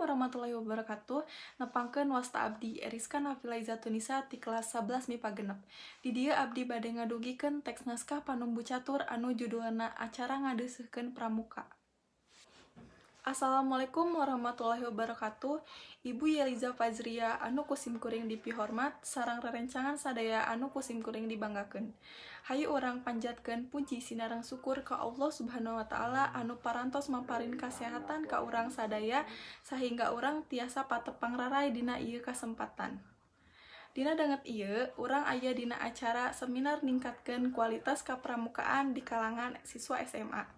Warahmatullahi wabarakatuh. Nepangkeun, wasta abdi Eriska Nafila Izatunisa ti kelas 11 MIPA 6. Di dieu abdi bade ngadugikeun teks naskah Panumbu Catur anu judulna Acara Ngadeuseuhkeun Pramuka. Assalamualaikum warahmatullahi wabarakatuh. Ibu Yeliza Fazria anu ku sim kuring dipihormat sareng rerencangan sadaya anu ku sim kuring dibanggakeun. Hayu urang panjatkeun puji sinareng syukur ka Allah Subhanahu wa Ta'ala anu parantos maparin kasehatan ka urang sadaya sahingga urang tiasa patepang raray dina ieu kasempatan. Dina danget ieu, urang aya dina acara seminar ningkatkeun kualitas kapramukaan di kalangan siswa SMA.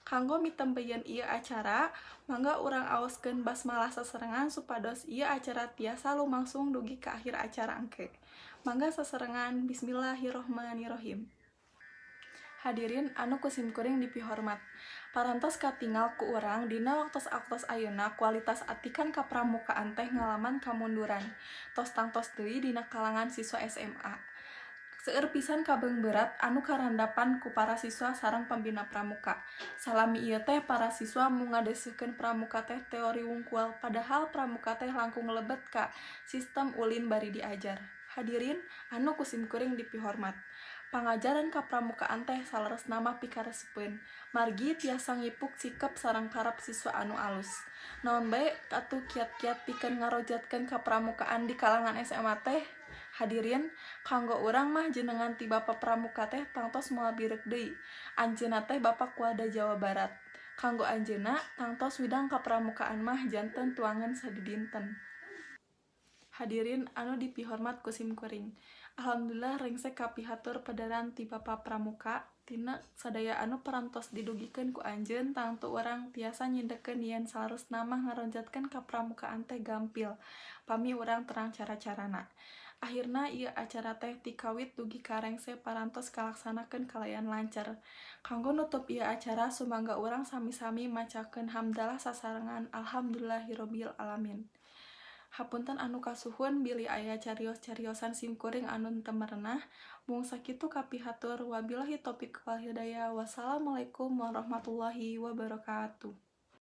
Kanggo mitembeyan ieu acara, mangga urang aoskeun basmalah sasarengan supados ieu acara tiasa lumangsung dugi ka akhir acara engke. Mangga sasarengan, bismillahirrohmanirrohim. Hadirin anu ku sim kuring dipihormat. Parantos katingal ku urang dina waktos-waktos ayeuna kualitas atikan kapramukaan teh ngalaman kamunduran. Tos tangtos deui dina kalangan siswa SMA. Seueur pisan kabeungberat anu karandapan ku para siswa sareng pembina pramuka. Salami ieu teh para siswa mung ngadeuseuhkeun pramuka teh teori wungkul, padahal pramuka teh langkung lebet ka sistem ulin bari diajar. Hadirin anu ku sim kuring dipihormat. Pangajaran kapramukaan teh saleresna mah pikaresepeun, margi tiasa ngipuk sikep sareng karep siswa anu alus. Naon bae atuh kiat-kiat pikeun ngarojatkeun kapramukaan di kalangan SMA teh? Hadirin, kanggo urang mah jenengan ti Bapa Pramuka teh tangtos moal bireuk deui. Anjeunna teh Bapak Kuada Jawa Barat. Kanggo anjeunna, tangtos widang kapramukaan mah janten tuangan sadidinten. Hadirin anu dipihormat ku sim kuring. Alhamdulillah, rengse kapihatur pedaran ti Bapa Pramuka. Tina sadaya anu parantos didugikeun ku anjeun, tangtu urang tiasa nyindekkeun yen saleresna mah ngaronjatkeun kapramukaan teh gampil pami urang terang cara-carana. Akhirna ieu acara teh ti kawit dugi ka rengse parantos kalaksanakeun kalayan lancar. Kanggo nutup ieu acara, sumangga urang sami-sami macakeun hamdalah sasarengan, alhamdulillahirabbil alamin. Hapunten anu kasuhun bilih aya carios-cariosan sim kuring anu teu merenah. Mung sakitu kapihatur, wabillahi taufik wal hidayah, wassalamualaikum warahmatullahi wabarakatuh.